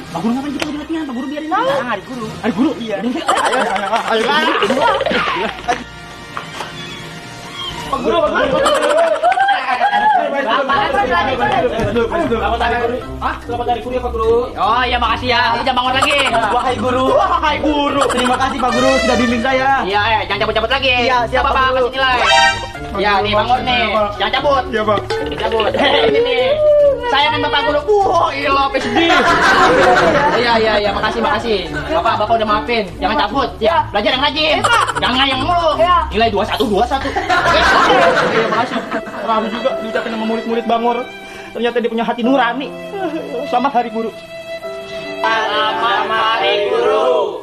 Pak Guru ngapain kita lagi latihan? Pak Guru biarin Tahu. aja. Hari Guru. Hari Guru. Iya. Ayo. Pak Guru. Selamat hari Guru ya Pak Guru. Oh iya makasih ya. Lu jangan bangun lagi. Wahai guru, wahai guru. Terima kasih Pak Guru sudah bimbing saya. Iya, jangan cabut-cabut lagi. Iya, siap, Apa Pak Guru. kasih nilai. Ya, nih bangun nih. Jangan cabut. Iya, Pak. Cabut. Ini nih. Sayangin Bapak Guru. Iya, sampai sedih. Iya, makasih. Bapak udah maafin. Jangan cabut. Ya, belajar yang rajin. Jangan ngayang mulu. Nilai 21. Oke. Iya, makasih. Terharu juga diucapin sama murid-murid Bangor. Ternyata dia punya hati nurani. Selamat Hari Guru. Selamat Hari Guru.